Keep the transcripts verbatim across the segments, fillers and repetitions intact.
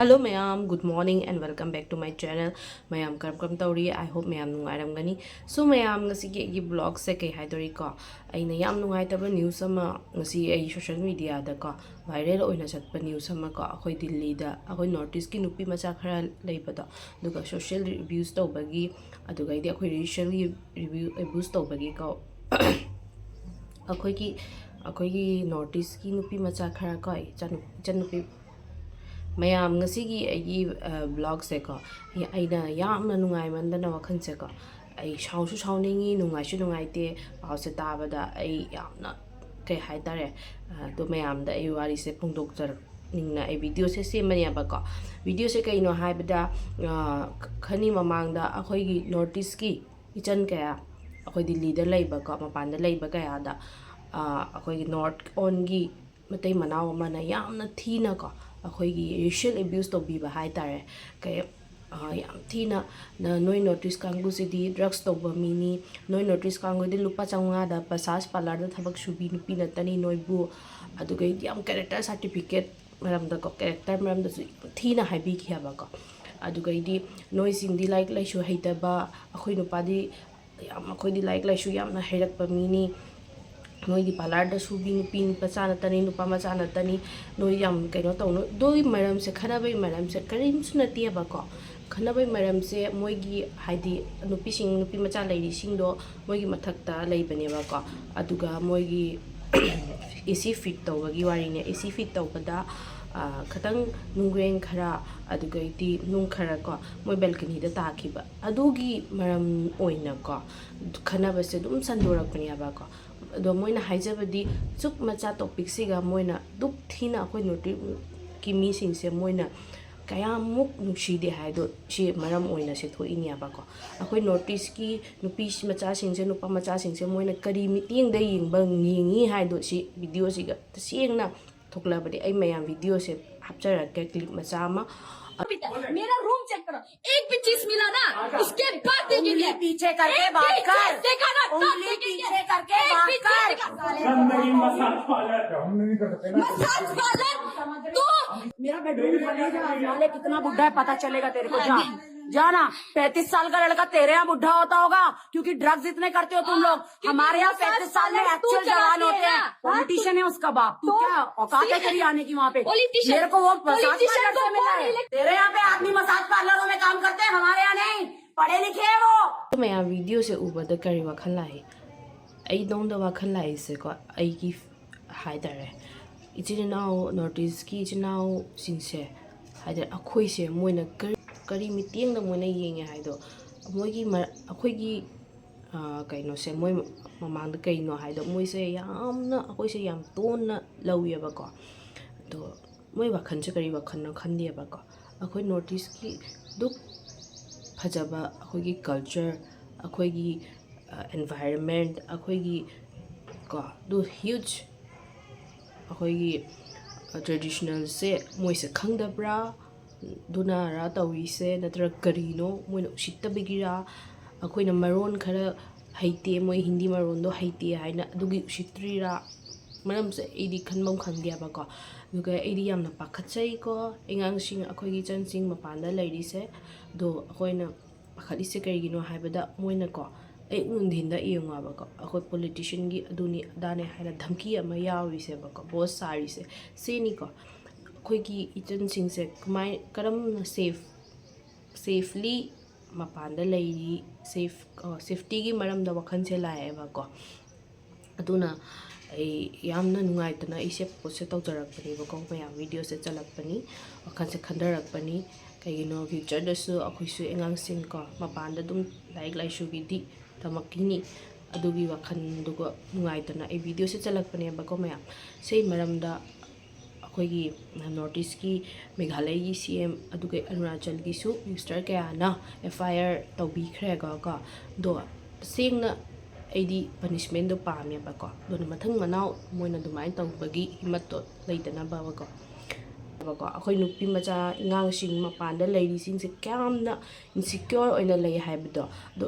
Hello ꯃꯌꯥꯝ, good morning and welcome back to my channel. ꯃꯌꯥꯝ ꯀꯔꯝ ꯀꯔꯝ ꯇꯧꯔꯤ? I hope ꯃꯌꯥꯝ ꯅꯨꯡꯉꯥꯏꯔꯝꯒꯅꯤ꯫ So ꯃꯌꯥꯝ, ꯉꯁꯤꯒꯤ ꯑꯩꯒꯤ vlogꯁꯦ ꯀꯩ ꯍꯥꯏꯗꯣꯔꯤꯀꯣ, ꯑꯩꯅ ꯌꯥꯝ ꯅꯨꯡꯉꯥꯏꯇꯕ news ꯑꯃ ꯉꯁꯤ ꯑꯩ social mediaꯗꯀꯣ viral ꯑꯣꯏꯅ ꯆꯠꯄ news ꯑꯃꯀꯣ, ꯑꯩꯈꯣꯏ ꯗꯤꯜꯂꯤꯗ ꯑꯩꯈꯣꯏ North Eastꯀꯤ ꯅꯨꯄꯤ ꯃꯆꯥ ꯈꯔ ꯂꯩꯕꯗꯣ, ꯑꯗꯨꯒ social abuse ꯇꯧꯕꯒꯤ, ꯑꯗꯨꯒꯩꯗꯤ ꯑꯩꯈꯣꯏ racially abuse ꯇꯧꯕꯒꯤꯀꯣ, ꯑꯩꯈꯣꯏꯒꯤ ꯑꯩꯈꯣꯏꯒꯤ North Eastꯀꯤ ꯅꯨꯄꯤ ꯃꯆꯥ ꯈꯔ ꯀꯣ, ꯏꯆꯥꯅꯨ- ꯏꯆꯟꯅꯨꯄꯤ ꯃꯌꯥꯝ, ꯉꯁꯤꯒꯤ ꯑꯩꯒꯤ vlogꯁꯦꯀꯣ, ꯑꯩꯅ ꯌꯥꯝꯅ ꯅꯨꯡꯉꯥꯏꯃꯟꯗꯅ ꯋꯥꯈꯜꯁꯦꯀꯣ, ꯑꯩ ꯁꯥꯎꯁꯨ ꯁꯥꯎꯅꯤꯡꯉꯤ, ꯅꯨꯡꯉꯥꯏꯁꯨ ꯅꯨꯡꯉꯥꯏꯇꯦ꯫ ꯄꯥꯎꯁꯦ ꯇꯥꯕꯗ ꯑꯩ ꯌꯥꯝꯅ, ꯀꯩ ꯍꯥꯏꯇꯥꯔꯦ, ꯑꯗꯣ ꯃꯌꯥꯝꯗ ꯑꯩ ꯋꯥꯔꯤꯁꯦ ꯐꯣꯡꯗꯣꯛꯆꯔꯛꯅꯤꯡꯅ ꯑꯩ videoꯁꯦ ꯁꯦꯝꯕꯅꯦꯕꯀꯣ꯫ Videoꯁꯦ ꯀꯩꯅꯣ ꯍꯥꯏꯕꯗ, ꯈꯅꯤ ꯃꯃꯥꯡꯗ ꯑꯩꯈꯣꯏꯒꯤ North Eastꯀꯤ ꯏꯆꯟ ꯀꯌꯥ, ꯑꯩꯈꯣꯏ ꯗꯤꯜꯂꯤꯗ ꯂꯩꯕꯀꯣ, ꯃꯄꯥꯟꯗ ꯂꯩꯕ ꯀꯌꯥꯗ, ꯑꯩꯈꯣꯏꯒꯤ North Eastꯀꯤ ꯃꯇꯩ ꯃꯅꯥꯎ ꯑꯃꯅ ꯌꯥꯝꯅ ꯊꯤꯅꯀꯣ, ꯑꯩꯈꯣꯏꯒꯤ racial abuse ꯇꯧꯕꯤꯕ ꯍꯥꯏꯇꯥꯔꯦ꯫ ꯀꯩ ꯌꯥꯝ ꯊꯤꯅ, "ꯅꯣꯏ North East ꯀꯥꯡꯕꯨꯁꯤꯗꯤ drugs ꯇꯧꯕ ꯃꯤꯅꯤ, ꯅꯣꯏ North East ꯀꯥꯡꯕꯨꯗꯤ ꯂꯨꯄꯥ ꯆꯥꯝꯃꯉꯥꯗ massage parlourꯗ ꯊꯕꯛ ꯁꯨꯕꯤ ꯅꯨꯄꯤ ꯅꯠꯇꯅꯤ ꯅꯣꯏꯕꯨ"꯫ ꯑꯗꯨꯒꯩꯗꯤ ꯌꯥꯝ character certificate ꯃꯔꯝꯗꯀꯣ, character ꯃꯔꯝꯗꯁꯨ ꯌꯥꯝ ꯊꯤꯅ ꯍꯥꯏꯕꯤꯈꯤꯑꯕꯀꯣ꯫ ꯑꯗꯨꯒꯩꯗꯤ, "ꯅꯣꯏꯁꯤꯡꯗꯤ ꯂꯥꯏꯔꯤꯛ ꯂꯥꯏꯁꯨ ꯍꯩꯇꯕ, ꯑꯩꯈꯣꯏ ꯅꯨꯄꯥꯗꯤ ꯌꯥꯝ, ꯑꯩꯈꯣꯏꯗꯤ ꯂꯥꯏꯔꯤꯛ ꯂꯥꯏꯁꯨ ꯌꯥꯝꯅ ꯍꯩꯔꯛꯄ ꯃꯤꯅꯤ, ꯅꯣꯏꯗꯤ parlourꯗ ꯁꯨꯕꯤ ꯅꯨꯄꯤ ꯃꯆꯥ ꯅꯠꯇꯅꯤ, ꯅꯨꯄꯥ ꯃꯆꯥ ꯅꯠꯇꯅꯤ, ꯅꯣꯏ ꯌꯥꯝ ꯀꯩꯅꯣ ꯇꯧꯅꯨ"꯫ ꯑꯗꯨꯒꯤ ꯃꯔꯝꯁꯦ, ꯈꯟꯅꯕꯒꯤ ꯃꯔꯝꯁꯦ ꯀꯔꯤꯝꯁꯨ ꯅꯠꯇꯦꯕꯀꯣ꯫ ꯈꯟꯅꯕꯒꯤ ꯃꯔꯝꯁꯦ ꯃꯣꯏꯒꯤ, ꯍꯥꯏꯗꯤ, ꯅꯨꯄꯤꯁꯤꯡ, ꯅꯨꯄꯤ ꯃꯆꯥ ꯂꯩꯔꯤꯁꯤꯡꯗꯣ ꯃꯣꯏꯒꯤ ꯃꯊꯛꯇ ꯂꯩꯕꯅꯦꯕꯀꯣ꯫ ꯑꯗꯨꯒ ꯃꯣꯏꯒꯤ AC fit ꯇꯧꯕꯒꯤ ꯋꯥꯔꯤꯅꯦ꯫ AC fit ꯇꯧꯕꯗ, ꯑ, ꯈꯤꯇꯪ ꯅꯨꯡꯒ꯭ꯔꯦꯡ ꯈꯔ, ꯑꯗꯨꯒꯩꯗꯤ ꯅꯨꯡ ꯈꯔ ꯀꯣ, ꯃꯣꯏ balconyꯗ ꯇꯥꯈꯤꯕ꯫ ꯑꯗꯨꯒꯤ ꯃꯔꯝ ꯑꯣꯏꯅꯀꯣ, ꯈꯟꯅꯕꯁꯦ ꯑꯗꯨꯝ ꯁꯟꯗꯣꯔꯛꯄꯅꯦꯕꯀꯣ꯫ ꯑꯗꯣ ꯃꯣꯏꯅ ꯍꯥꯏꯖꯕꯗꯤ, ꯆꯨꯛ ꯃꯆꯥ topicꯁꯤꯒ ꯃꯣꯏꯅ ꯗꯨꯛ ꯊꯤꯅ ꯑꯩꯈꯣꯏ North Eastꯀꯤ ꯃꯤꯁꯤꯡꯁꯦ ꯃꯣꯏꯅ ꯀꯌꯥꯃꯨꯛ ꯅꯨꯡꯁꯤꯗꯦ ꯍꯥꯏꯗꯣ ꯁꯤ ꯃꯔꯝ ꯑꯣꯏꯅ ꯁꯦ ꯊꯣꯛꯏꯅꯦꯕꯀꯣ꯫ ꯑꯩꯈꯣꯏ North Eastꯀꯤ ꯅꯨꯄꯤ ꯃꯆꯥꯁꯤꯡꯁꯦ, ꯅꯨꯄꯥ ꯃꯆꯥꯁꯤꯡꯁꯦ ꯃꯣꯏꯅ ꯀꯔꯤ ꯃꯤꯠꯌꯦꯡꯗ ꯌꯦꯡꯕ, ꯌꯦꯡꯉꯤ ꯍꯥꯏꯗꯣ ꯁꯤ videoꯁꯤꯒ ꯇꯁꯦꯡꯅ ꯊꯣꯛꯂꯕꯗꯤ ꯑꯩ ꯃꯌꯥꯝ videoꯁꯦ ꯍꯥꯞꯆꯔꯛꯀꯦ, clip ꯃꯆꯥ ꯑꯃ꯫ मेरा रूम चेक करो, एक भी चीज मिला ना, उसके बाद देखेंगे। उंगली पीछे करके एक बात भी कर। चीज देखा ना, तब उंगली देखेंगे। पीछे करके एक बात भी चीज कर। देखा, साले। हम नहीं massage parlour, हम नहीं कर सकते ना। Massage parlour, तू मेरा बेडरूम खाली है, जा, आजमा ले, कितना बुढ़ा है पता चलेगा तेरे को। जा, जा ना। पैंतीस साल का लड़का तेरे यहाँ बुढ़ा होता होगा, क्योंकि ड्रग्स इतने करते हो तुम लोग। हमारे यहाँ पैंतीस साल में एक्चुअल जवान होते हैं। पॉलिटिशियन है उसका बाप, तू क्या औकात है तेरी आने की वहाँ पे? मेरे को वो मसाज पार्लर से मिला है। तेरे यहाँ पे आदमी मसाज पार्लरों में काम करते हैं, हमारे यहाँ नहीं। पढ़े लिखे हैं वो। ꯃꯌꯥꯝ ꯚꯤꯗꯤꯑꯣꯁꯦ ꯎꯕꯗ ꯀꯔꯤ ꯋꯥꯈꯜ ꯂꯥꯛꯏ? ꯑꯩꯉꯣꯟꯗ ꯋꯥꯈꯜ ꯂꯥꯛꯏꯁꯦꯀꯣ, ꯑꯩꯒꯤ ꯍꯥꯏ ꯇꯥꯔꯦ, ꯏꯆꯤꯜ ꯏꯅꯥꯎ, ꯅꯣꯔꯠ ꯏꯁꯀꯤ ꯏꯆꯤꯜ ꯏꯅꯥꯎꯁꯤꯡꯁꯦ, ꯍꯥꯏꯗꯤ ꯑꯩꯈꯣꯏꯁꯦ ꯃꯣꯏꯅ ꯀꯔꯤ, ꯀꯔꯤ ꯃꯤꯠꯌꯦꯡꯗ ꯃꯣꯏꯅ ꯌꯦꯡꯉꯦ ꯍꯥꯏꯗꯣ, ꯃꯣꯏꯒꯤ ꯃꯔ-, ꯑꯩꯈꯣꯏꯒꯤ, ꯑ, ꯀꯩꯅꯣꯁꯦ, ꯃꯣꯏ ꯃꯃꯥꯡꯗ ꯀꯩꯅꯣ ꯍꯥꯏꯗꯣ, ꯃꯣꯏꯁꯦ ꯌꯥꯝꯅ, ꯑꯩꯈꯣꯏꯁꯦ ꯌꯥꯝ ꯇꯣꯟꯅ ꯂꯧꯋꯦꯕꯀꯣ꯫ ꯑꯗꯣ ꯃꯣꯏ ꯋꯥꯈꯜꯁꯦ ꯀꯔꯤ ꯋꯥꯈꯜꯅꯣ ꯈꯟꯗꯦꯕꯀꯣ꯫ ꯑꯩꯈꯣꯏ ꯅꯣꯔꯠ ꯏꯁꯀꯤ ꯑꯗꯨꯛ ꯐꯖꯕ ꯑꯩꯈꯣꯏꯒꯤ ꯀꯜꯆꯔ, ꯑꯩꯈꯣꯏꯒꯤ, ꯑ, ꯑꯦꯟꯚꯥꯏꯔꯟꯃꯦꯟ, ꯑꯩꯈꯣꯏꯒꯤ ꯀꯣ, ꯑꯗꯨ ꯍ꯭ꯌꯨꯖ ꯑꯩꯈꯣꯏꯒꯤ, ꯑ, ꯇ꯭ꯔꯦꯗꯤꯁꯅꯦꯜꯁꯦ ꯃꯣꯏꯁꯦ ꯈꯪꯗꯕ꯭ꯔꯥ? ꯑꯗꯨꯅꯔꯥ ꯇꯧꯔꯤꯁꯦ, ꯅꯠꯇ꯭ꯔꯒ ꯀꯔꯤꯅꯣ? ꯃꯣꯏꯅ ꯎꯁꯤꯠꯇꯕꯒꯤꯔꯥ? ꯑꯩꯈꯣꯏꯅ ꯃꯔꯣꯟ ꯈꯔ ꯍꯩꯇꯦ, ꯃꯣꯏ ꯍꯤꯟꯗꯤ ꯃꯔꯣꯟꯗꯣ ꯍꯩꯇꯦ ꯍꯥꯏꯅ ꯑꯗꯨꯒꯤ ꯎꯁꯤꯠꯇ꯭ꯔꯤꯔꯥ? ꯃꯔꯝꯁꯦ ꯑꯩꯗꯤ ꯈꯟꯐꯝ ꯈꯪꯗꯦꯕꯀꯣ꯫ ꯑꯗꯨꯒ ꯑꯩꯗꯤ ꯌꯥꯝꯅ ꯄꯥꯈꯠꯆꯩꯀꯣ, ꯑꯉꯥꯡꯁꯤꯡ, ꯑꯩꯈꯣꯏꯒꯤ ꯏꯆꯟꯁꯤꯡ ꯃꯄꯥꯟꯗ ꯂꯩꯔꯤꯁꯦ꯫ ꯑꯗꯣ ꯑꯩꯈꯣꯏꯅ ꯄꯥꯈꯠꯂꯤꯁꯦ ꯀꯔꯤꯒꯤꯅꯣ ꯍꯥꯏꯕꯗ, ꯃꯣꯏꯅꯀꯣ, ꯑꯌꯨꯛ ꯅꯨꯡꯊꯤꯟꯗ ꯌꯦꯡꯉꯣꯕꯀꯣ, ꯑꯩꯈꯣꯏ ꯄꯣꯂꯤꯇꯤꯁꯤꯌꯟꯒꯤ ꯑꯗꯨꯅꯤ ꯑꯗꯥꯅꯦ ꯍꯥꯏꯅ ꯙꯝꯀꯤ ꯑꯃ ꯌꯥꯎꯔꯤꯁꯦꯕꯀꯣ, ꯕꯣꯁ ꯁꯥꯔꯤꯁꯦ ꯁꯤꯅꯤꯀꯣ꯫ ꯑꯩꯈꯣꯏꯒꯤ ꯏꯆꯟꯁꯤꯡꯁꯦ ꯀꯃꯥꯏ, ꯀꯔꯝꯅ ꯁꯦꯐ, ꯁꯦꯐꯂꯤ ꯃꯄꯥꯟꯗ ꯂꯩꯔꯤ, ꯁꯦꯐ, ꯑ, ꯁꯦꯐꯇꯤꯒꯤ ꯃꯔꯝꯗ ꯋꯥꯈꯜꯁꯦ ꯂꯥꯛꯑꯦꯕꯀꯣ꯫ ꯑꯗꯨꯅ ꯑꯩ ꯌꯥꯝꯅ ꯅꯨꯡꯉꯥꯏꯇꯅ ꯑꯩꯁꯦ ꯄꯣꯁꯁꯦ ꯇꯧꯖꯔꯛꯄꯅꯦꯕꯀꯣ, ꯃꯌꯥꯝ ꯚꯤꯗꯤꯑꯣꯁꯦ ꯆꯜꯂꯛꯄꯅꯤ, ꯋꯥꯈꯜꯁꯦ ꯈꯟꯊꯔꯛꯄꯅꯤ꯫ ꯀꯩꯒꯤꯅꯣ, ꯐ꯭ꯌꯨꯆꯔꯗꯁꯨ ꯑꯩꯈꯣꯏꯁꯨ ꯑꯉꯥꯡꯁꯤꯡꯀꯣ ꯃꯄꯥꯟꯗ ꯑꯗꯨꯝ ꯂꯥꯏꯔꯤꯛ ꯂꯥꯏꯁꯨꯒꯤꯗꯤ ꯇꯝꯃꯛꯈꯤꯅꯤ, ꯑꯗꯨꯒꯤ ꯋꯥꯈꯜꯗꯨꯒ ꯅꯨꯡꯉꯥꯏꯇꯅ ꯑꯩ ꯚꯤꯗꯤꯑꯣꯁꯦ ꯆꯜꯂꯛꯄꯅꯦꯕꯀꯣ ꯃꯌꯥꯝ꯫ ꯁꯤ ꯃꯔꯝꯗ ꯑꯩꯈꯣꯏꯒꯤ ꯅꯣꯔꯠ ꯏꯁꯀꯤ ꯃꯦꯘꯥꯂꯌꯒꯤ ꯁꯤ ꯑꯦꯝ, ꯑꯗꯨꯒ ꯑꯔꯨꯅꯥꯆꯜꯒꯤꯁꯨ ꯃꯤꯅꯤꯁꯇꯔ ꯀꯌꯥꯅ ꯑꯦꯐ ꯑꯥꯏ ꯑꯥꯔ ꯇꯧꯕꯤꯈ꯭ꯔꯦꯀꯣ꯫ ꯑꯗꯣ ꯇꯁꯦꯡꯅ ꯑꯩꯗꯤ ꯄꯅꯤꯁꯃꯦꯟꯗꯣ ꯄꯥꯝꯃꯦꯕꯀꯣ꯫ ꯑꯗꯨꯅ ꯃꯊꯪ ꯃꯅꯥꯎ ꯃꯣꯏꯅ ꯑꯗꯨꯃꯥꯏꯅ ꯇꯧꯕꯒꯤ ꯍꯤꯝꯃꯠꯇꯣ ꯂꯩꯇꯅꯕꯀꯣ꯫ ꯕꯀꯣ, ꯑꯩꯈꯣꯏ ꯅꯨꯄꯤ ꯃꯆꯥ ꯑꯉꯥꯡꯁꯤꯡ ꯃꯄꯥꯟꯗ ꯂꯩꯔꯤꯁꯤꯡꯁꯦ ꯀꯌꯥꯝꯅ ꯏꯟꯁꯤꯀ꯭ꯌꯣꯔ ꯑꯣꯏꯅ ꯂꯩ ꯍꯥꯏꯕꯗꯣ꯫ ꯑꯗꯣ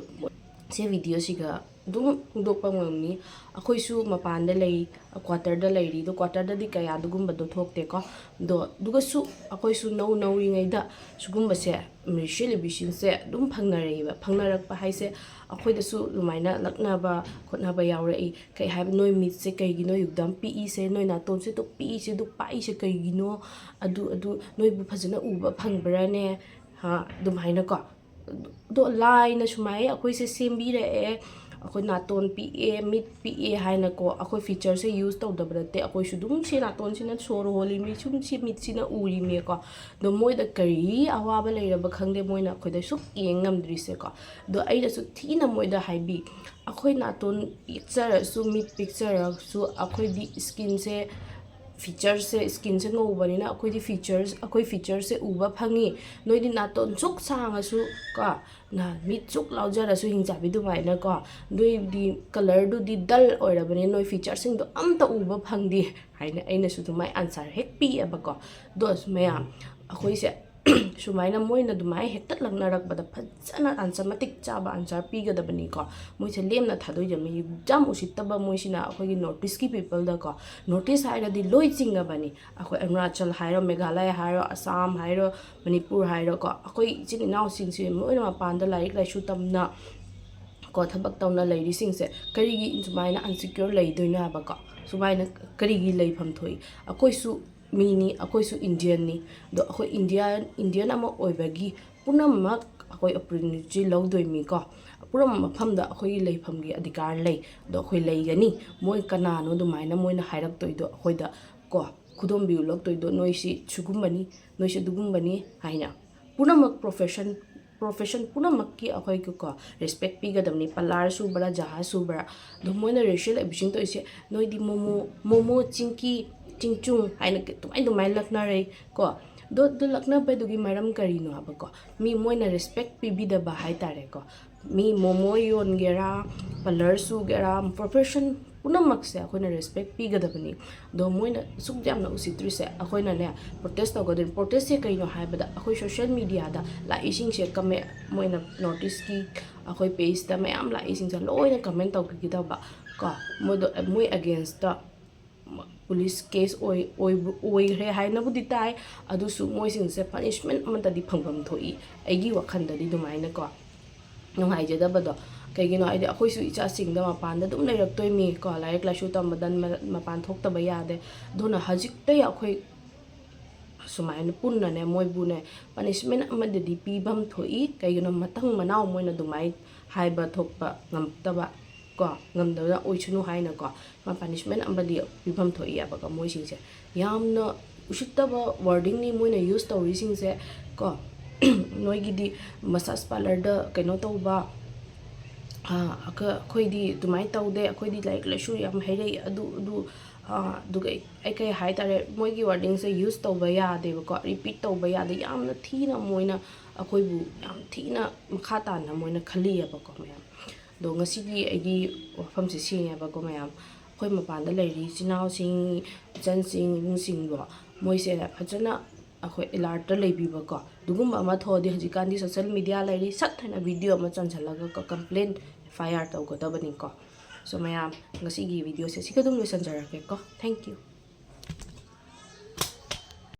ꯁꯤ ꯚꯤꯗꯤꯑꯣꯁꯤꯒ ꯑꯗꯨꯝ ꯐꯣꯡꯗꯣꯛꯄ ꯉꯝꯃꯤ꯫ ꯑꯩꯈꯣꯏꯁꯨ ꯃꯄꯥꯟꯗ ꯂꯩ, ꯀ꯭ꯋꯥꯇꯔꯗ ꯂꯩꯔꯤ, ꯑꯗꯣ ꯀ꯭ꯋꯥꯇꯔꯗꯗꯤ ꯀꯌꯥ ꯑꯗꯨꯒꯨꯝꯕꯗꯣ ꯊꯣꯛꯇꯦꯀꯣ꯫ ꯑꯗꯣ ꯑꯗꯨꯒꯁꯨ ꯑꯩꯈꯣꯏꯁꯨ ꯅꯧ ꯅꯧꯔꯤꯉꯩꯗ ꯁꯤꯒꯨꯝꯕꯁꯦ, ꯔꯦꯁꯤꯌꯦꯜ ꯑꯦꯕ꯭ꯌꯨꯁꯤꯡꯁꯦ ꯑꯗꯨꯝ ꯐꯪꯅꯔꯛꯏꯕ꯫ ꯐꯪꯅꯔꯛꯄ ꯍꯥꯏꯁꯦ ꯑꯩꯈꯣꯏꯗꯁꯨ ꯑꯗꯨꯃꯥꯏꯅ ꯂꯛꯅꯕ ꯈꯣꯠꯅꯕ ꯌꯥꯎꯔꯛꯏ꯫ ꯀꯩ ꯍꯥꯏꯕ, "ꯅꯣꯏ ꯃꯤꯠꯁꯦ ꯀꯩꯒꯤꯅꯣ ꯑꯗꯨꯛ ꯌꯥꯝ ꯄꯤꯛꯏꯁꯦ, ꯅꯣꯏ ꯅꯥꯇꯣꯟꯁꯦ ꯑꯗꯨꯛ ꯄꯤꯛꯏꯁꯦ, ꯑꯗꯨꯛ ꯄꯥꯛꯏꯁꯦ ꯀꯩꯒꯤꯅꯣ? ꯑꯗꯨ ꯑꯗꯨ ꯅꯣꯏꯕꯨ ꯐꯖꯅ ꯎꯕ ꯐꯪꯕ꯭ꯔꯥꯅꯦ?" ꯍꯥ, ꯑꯗꯨꯃꯥꯏꯅꯀꯣ꯫ ꯑꯗꯣ ꯂꯥꯏꯅ ꯁꯨꯃꯥꯏꯅ ꯑꯩꯈꯣꯏꯁꯦ ꯁꯦꯝꯕꯤꯔꯛꯑꯦ꯫ ꯑꯩꯈꯣꯏ ꯅꯥꯇꯣꯟ ꯄꯤꯛꯑꯦ, ꯃꯤꯠ ꯄꯤꯛꯑꯦ ꯍꯥꯏꯅꯀꯣ ꯑꯩꯈꯣꯏ ꯐꯤꯆꯔꯁꯦ ꯌꯨꯁ ꯇꯧꯗꯕ ꯅꯠꯇꯦ꯫ ꯑꯩꯈꯣꯏꯁꯨ ꯑꯗꯨꯝ ꯁꯤ ꯅꯥꯇꯣꯟꯁꯤꯅ ꯁꯣꯔ ꯍꯣꯜꯂꯤꯃꯤ, ꯁꯨꯝ ꯁꯤ ꯃꯤꯠꯁꯤꯅ ꯎꯔꯤꯃꯦꯀꯣ꯫ ꯑꯗꯣ ꯃꯣꯏꯗ ꯀꯔꯤ ꯑꯋꯥꯕ ꯂꯩꯔꯕ ꯈꯪꯗꯦ, ꯃꯣꯏꯅ ꯑꯩꯈꯣꯏꯗ ꯁꯨꯛ ꯌꯦꯡ ꯉꯝꯗ꯭ꯔꯤꯁꯦꯀꯣ꯫ ꯑꯗꯣ ꯑꯩꯅꯁꯨ ꯊꯤꯅ ꯃꯣꯏꯗ ꯍꯥꯏꯕꯤ, ꯑꯩꯈꯣꯏ ꯅꯥꯇꯣꯟ ꯄꯤꯛꯆꯔꯁꯨ, ꯃꯤꯠ ꯄꯤꯛꯆꯔꯁꯨ, ꯑꯩꯈꯣꯏꯗꯤ ꯁ꯭ꯀꯤꯟꯁꯦ, ꯐꯤꯆꯔꯁꯦ, ꯁ꯭ꯀꯤꯟꯁꯦ ꯉꯧꯕꯅꯤꯅ ꯑꯩꯈꯣꯏꯗꯤ ꯐꯤꯆꯔꯁ, ꯑꯩꯈꯣꯏ ꯐꯤꯆꯔꯁꯦ ꯎꯕ ꯐꯪꯉꯤ꯫ ꯅꯣꯏꯗꯤ ꯅꯥꯇꯣꯟ ꯁꯨꯛ ꯁꯥꯡꯉꯁꯨ ꯀꯣ, ꯅ-, ꯃꯤꯠ ꯁꯨꯛ ꯂꯥꯎꯖꯔꯁꯨ, ꯍꯤꯡꯆꯥꯕꯤ ꯑꯗꯨꯃꯥꯏꯅꯀꯣ, ꯅꯣꯏꯗꯤ ꯀꯂꯔꯗꯨꯗꯤ ꯗꯜ ꯑꯣꯏꯔꯕꯅꯤ, ꯅꯣꯏ ꯐꯤꯆꯔꯁꯤꯡꯗꯣ ꯑꯝꯇ ꯎꯕ ꯐꯪꯗꯦ ꯍꯥꯏꯅ ꯑꯩꯅꯁꯨ ꯑꯗꯨꯃꯥꯏꯅ ꯑꯟꯁꯔ ꯍꯦꯛ ꯄꯤꯑꯦꯕꯀꯣ꯫ ꯑꯗꯣ ꯃꯌꯥꯝ, ꯑꯩꯈꯣꯏꯁꯦ ꯁꯨꯃꯥꯏꯅ ꯃꯣꯏꯅ ꯑꯗꯨꯃꯥꯏꯅ ꯍꯦꯛꯇ ꯂꯛꯅꯔꯛꯄꯗ ꯐꯖꯅ ꯑꯟꯁꯔ, ꯃꯇꯤꯛ ꯆꯥꯕ ꯑꯟꯁꯔ ꯄꯤꯒꯗꯕꯅꯤꯀꯣ꯫ ꯃꯣꯏꯁꯦ ꯂꯦꯝꯅ ꯊꯥꯗꯣꯛꯏꯗꯕꯅꯤ꯫ ꯌꯥꯝ ꯎꯁꯤꯠꯇꯕ ꯃꯣꯏꯁꯤꯅ ꯑꯩꯈꯣꯏꯒꯤ ꯅꯣꯔꯠ ꯏꯁꯀꯤ ꯄꯤꯄꯜꯗꯀꯣ꯫ ꯅꯣꯔꯠ ꯏꯁ ꯍꯥꯏꯔꯗꯤ ꯂꯣꯏ ꯆꯤꯡꯉꯕꯅꯤ꯫ ꯑꯩꯈꯣꯏ ꯑꯔꯨꯅꯥꯆꯜ ꯍꯥꯏꯔꯣ, ꯃꯦꯘꯥꯂꯌꯥ ꯍꯥꯏꯔꯣ, ꯑꯁꯥꯝ ꯍꯥꯏꯔꯣ, ꯃꯅꯤꯄꯨꯔ ꯍꯥꯏꯔꯣꯀꯣ, ꯑꯩꯈꯣꯏ ꯏꯆꯤꯟ ꯏꯅꯥꯎꯁꯤꯡꯁꯦ ꯂꯣꯏꯅ ꯃꯄꯥꯟꯗ ꯂꯥꯏꯔꯤꯛ ꯂꯥꯏꯁꯨ ꯇꯝꯅ ꯀꯣ, ꯊꯕꯛ ꯇꯧꯅ ꯂꯩꯔꯤꯁꯤꯡꯁꯦ ꯀꯔꯤꯒꯤ ꯁꯨꯃꯥꯏꯅ ꯑꯟꯁꯤꯀ꯭ꯌꯣꯔ ꯂꯩꯗꯣꯏꯅꯣ ꯍꯥꯏꯕꯀꯣ? ꯁꯨꯃꯥꯏꯅ ꯀꯔꯤꯒꯤ ꯂꯩꯐꯝ ꯊꯣꯛꯏ? ꯑꯩꯈꯣꯏꯁꯨ ꯃꯤꯅꯤ, ꯑꯩꯈꯣꯏꯁꯨ ꯏꯟꯗꯤꯌꯟꯅꯤ꯫ ꯑꯗꯣ ꯑꯩꯈꯣꯏ ꯏꯟꯗꯤꯌꯟ, ꯏꯟꯗꯤꯌꯟ ꯑꯃ ꯑꯣꯏꯕꯒꯤ ꯄꯨꯝꯅꯃꯛ ꯑꯩꯈꯣꯏ ꯑꯣꯄꯣꯔꯆꯨꯅꯤꯇꯤ ꯂꯧꯗꯣꯏꯅꯤꯀꯣ꯫ ꯄꯨꯝꯅꯃꯛ ꯃꯐꯝꯗ ꯑꯩꯈꯣꯏꯒꯤ ꯂꯩꯐꯝꯒꯤ ꯑꯙꯤꯀꯥꯔ ꯂꯩ꯫ ꯑꯗꯣ ꯑꯩꯈꯣꯏ ꯂꯩꯒꯅꯤ꯫ ꯃꯣꯏ ꯀꯅꯥꯅꯣ ꯑꯗꯨꯃꯥꯏꯅ ꯃꯣꯏꯅ ꯍꯥꯏꯔꯛꯇꯣꯏꯗꯣ ꯑꯩꯈꯣꯏꯗ ꯀꯣ? ꯈꯨꯗꯣꯝꯕꯤ ꯎꯠꯂꯛꯇꯣꯏꯗꯣ, "ꯅꯣꯏꯁꯤ ꯁꯤꯒꯨꯝꯕꯅꯤ, ꯅꯣꯏꯁꯤ ꯑꯗꯨꯒꯨꯝꯕꯅꯤ" ꯍꯥꯏꯅ꯫ ꯄꯨꯝꯅꯃꯛ ꯄ꯭ꯔꯣꯐꯦꯁꯟ, ꯄ꯭ꯔꯣꯐꯦꯁꯟ ꯄꯨꯝꯅꯃꯛꯀꯤ ꯑꯩꯈꯣꯏꯒꯤꯀꯣ ꯔꯦꯁꯄꯦꯛ ꯄꯤꯒꯗꯕꯅꯤ꯫ ꯄꯥꯂꯔ ꯁꯨꯕ꯭ꯔꯥ, ꯖꯍꯥꯖ ꯁꯨꯕ꯭ꯔꯥ? ꯑꯗꯣ ꯃꯣꯏꯅ ꯔꯦꯁꯤꯌꯦꯜ ꯑꯦꯕ꯭ꯌꯨꯁꯤꯡ ꯇꯧꯔꯤꯁꯦ, "ꯅꯣꯏꯗꯤ ꯃꯣꯃꯣ, ꯃꯣꯃꯣ ꯆꯤꯡꯀꯤ, ꯆꯤꯡꯆꯨꯡ" ꯍꯥꯏꯅ ꯑꯗꯨꯃꯥꯏꯅ ꯑꯗꯨꯃꯥꯏꯅ ꯂꯛꯅꯔꯦ ꯀꯣ꯫ ꯑꯗꯣ ꯑꯗꯨ ꯂꯛꯅꯕꯗꯨꯒꯤ ꯃꯔꯝ ꯀꯔꯤꯅꯣ ꯍꯥꯏꯕꯀꯣ? ꯃꯤ ꯃꯣꯏꯅ ꯔꯦꯁꯄꯦꯛ ꯄꯤꯕꯤꯗꯕ ꯍꯥꯏꯇꯥꯔꯦꯀꯣ꯫ ꯃꯤ ꯃꯣꯃꯣ ꯌꯣꯟꯒꯦꯔꯥ, ꯄꯥꯂꯔ ꯁꯨꯒꯦꯔꯥ, ꯄ꯭ꯔꯣꯐꯦꯁꯟ ꯄꯨꯝꯅꯃꯛꯁꯦ ꯑꯩꯈꯣꯏꯅ ꯔꯦꯁꯄꯦꯛ ꯄꯤꯒꯗꯕꯅꯤ꯫ ꯑꯗꯣ ꯃꯣꯏꯅ ꯁꯨꯛ ꯌꯥꯝꯅ ꯎꯁꯤꯠꯇ꯭ꯔꯤꯁꯦ ꯑꯩꯈꯣꯏꯅꯅꯦ ꯄ꯭ꯔꯣꯇꯦꯁ ꯇꯧꯒꯗꯣꯏꯅꯤ꯫ ꯄ꯭ꯔꯣꯇꯦꯁꯁꯦ ꯀꯩꯅꯣ ꯍꯥꯏꯕꯗ ꯑꯩꯈꯣꯏ ꯁꯣꯁꯤꯌꯦꯜ ꯃꯤꯗꯤꯌꯥꯗ ꯂꯥꯛꯏꯁꯤꯡꯁꯦ ꯀꯃꯦ ꯃꯣꯏꯅ ꯅꯣꯔꯠ ꯏꯁꯀꯤ ꯑꯩꯈꯣꯏ ꯄꯦꯖꯇ ꯃꯌꯥꯝ ꯂꯥꯛꯏꯁꯤꯡꯁꯦ ꯂꯣꯏꯅ ꯀꯃꯦꯟ ꯇꯧꯕꯤꯒꯗꯕ ꯀꯣ꯫ ꯃꯣꯏꯗꯣ ꯃꯣꯏ ꯑꯦꯒꯦꯟꯁꯇ ꯄꯨꯂꯤꯁ ꯀꯦꯁ ꯑꯣꯏ ꯑꯣꯏꯕ ꯑꯣꯏꯈ꯭ꯔꯦ ꯍꯥꯏꯅꯕꯨꯗꯤ ꯇꯥꯏ꯫ ꯑꯗꯨꯁꯨ ꯃꯣꯏꯁꯤꯡꯁꯦ ꯄꯅꯤꯁꯃꯦꯟ ꯑꯃꯠꯇꯗꯤ ꯐꯪꯐꯝ ꯊꯣꯛꯏ ꯑꯩꯒꯤ ꯋꯥꯈꯜꯗꯗꯤ ꯑꯗꯨꯃꯥꯏꯅꯀꯣ꯫ ꯅꯨꯡꯉꯥꯏꯖꯗꯕꯗꯣ ꯀꯩꯒꯤꯅꯣ ꯍꯥꯏꯗꯤ ꯑꯩꯈꯣꯏꯁꯨ ꯏꯆꯥꯁꯤꯡꯗ ꯃꯄꯥꯟꯗ ꯑꯗꯨꯝ ꯂꯩꯔꯛꯇꯣꯏꯅꯤ ꯀꯣ꯫ ꯂꯥꯏꯔꯤꯛ ꯂꯥꯏꯁꯨ ꯇꯝꯕꯗ ꯃ- ꯃꯄꯥꯟ ꯊꯣꯛꯇꯕ ꯌꯥꯗꯦ꯫ ꯑꯗꯨꯅ ꯍꯧꯖꯤꯛꯇꯩ ꯑꯩꯈꯣꯏ ꯁꯨꯃꯥꯏꯅ ꯄꯨꯟꯅꯅꯦ ꯃꯣꯏꯕꯨꯅꯦ ꯄꯅꯤꯁꯃꯦꯟ ꯑꯃꯗꯗꯤ ꯄꯤꯐꯝ ꯊꯣꯛꯏ꯫ ꯀꯩꯒꯤꯅꯣ ꯃꯇꯪ ꯃꯅꯥꯎ ꯃꯣꯏꯅ ꯑꯗꯨꯃꯥꯏꯅ ꯍꯥꯏꯕ ꯊꯣꯛꯄ ꯉꯝꯗꯕ ꯀꯣ, ꯉꯝꯗꯕꯅ ꯑꯣꯏꯁꯅꯨ ꯍꯥꯏꯅꯀꯣ꯫ ꯃꯥ ꯄꯅꯤꯁꯃꯦꯟ ꯑꯃꯗꯤ ꯄꯤꯐꯝ ꯊꯣꯛꯏ ꯍꯥꯏꯕꯀꯣ ꯃꯣꯏꯁꯤꯡꯁꯦ꯫ ꯌꯥꯝꯅ ꯎꯁꯤꯠꯇꯕ ꯋꯥꯔꯗꯤꯡꯅꯤ ꯃꯣꯏꯅ ꯌꯨꯁ ꯇꯧꯔꯤꯁꯤꯡꯁꯦ ꯀꯣ꯫ ꯅꯣꯏꯒꯤꯗꯤ ꯃꯁꯥꯖ ꯄꯥꯔꯂꯔꯗ ꯀꯩꯅꯣ ꯇꯧꯕ, ꯑꯩꯈꯣꯏꯗꯤ ꯑꯗꯨꯃꯥꯏꯅ ꯇꯧꯗꯦ, ꯑꯩꯈꯣꯏꯗꯤ ꯂꯥꯏꯔꯤꯛ ꯂꯥꯏꯁꯨ ꯌꯥꯝ ꯍꯩꯔꯛꯏ, ꯑꯗꯨ ꯑꯗꯨ ꯑꯗꯨꯒ ꯑꯩ ꯀꯩ ꯍꯥꯏꯇꯥꯔꯦ, ꯃꯣꯏꯒꯤ ꯋꯥꯔꯗꯤꯡꯁꯦ ꯌꯨꯁ ꯇꯧꯕ ꯌꯥꯗꯦꯕꯀꯣ, ꯔꯤꯄꯤꯠ ꯇꯧꯕ ꯌꯥꯗꯦ꯫ ꯌꯥꯝꯅ ꯊꯤꯅ ꯃꯣꯏꯅ ꯑꯩꯈꯣꯏꯕꯨ ꯌꯥꯝ ꯊꯤꯅ ꯃꯈꯥ ꯇꯥꯅ ꯃꯣꯏꯅ ꯈꯜꯂꯤꯑꯕꯀꯣ ꯃꯌꯥꯝ꯫ ꯑꯗꯣ ꯉꯁꯤꯒꯤ ꯑꯩꯒꯤ ꯋꯥꯐꯝꯁꯦ ꯁꯤꯅꯦꯕꯀꯣ ꯃꯌꯥꯝ꯫ ꯑꯩꯈꯣꯏ ꯃꯄꯥꯟꯗ ꯂꯩꯔꯤ ꯏꯆꯤꯟ ꯏꯅꯥꯎꯁꯤꯡ, ꯏꯆꯟꯁꯤꯡ, ꯏꯕꯨꯡꯁꯤꯡꯗꯣ ꯃꯣꯏꯁꯦ ꯐꯖꯅ ꯑꯩꯈꯣꯏ ꯑꯦꯂꯥꯔꯠꯇ ꯂꯩꯕꯤꯕꯀꯣ꯫ ꯑꯗꯨꯒꯨꯝꯕ ꯑꯃ ꯊꯣꯛꯑꯗꯤ ꯍꯧꯖꯤꯛꯀꯥꯟꯗꯤ ꯁꯣꯁꯦꯜ ꯃꯤꯗꯤꯌꯥ ꯂꯩꯔꯤ, ꯁꯠ ꯍꯥꯏꯅ ꯚꯤꯗꯤꯑꯣ ꯑꯃ ꯆꯟꯁꯤꯜꯂꯒ ꯀꯣ ꯀꯝꯄ꯭ꯂꯦꯟ, ꯑꯦꯐ ꯑꯥꯏ ꯑꯥꯔ ꯇꯧꯒꯗꯕꯅꯤꯀꯣ꯫ ꯁꯣ ꯃꯌꯥꯝ, ꯉꯁꯤꯒꯤ ꯚꯤꯗꯤꯑꯣꯁꯦ ꯁꯤꯒ ꯑꯗꯨꯝ ꯂꯣꯏꯁꯤꯟꯖꯔꯒꯦꯀꯣ꯫ Thank you꯫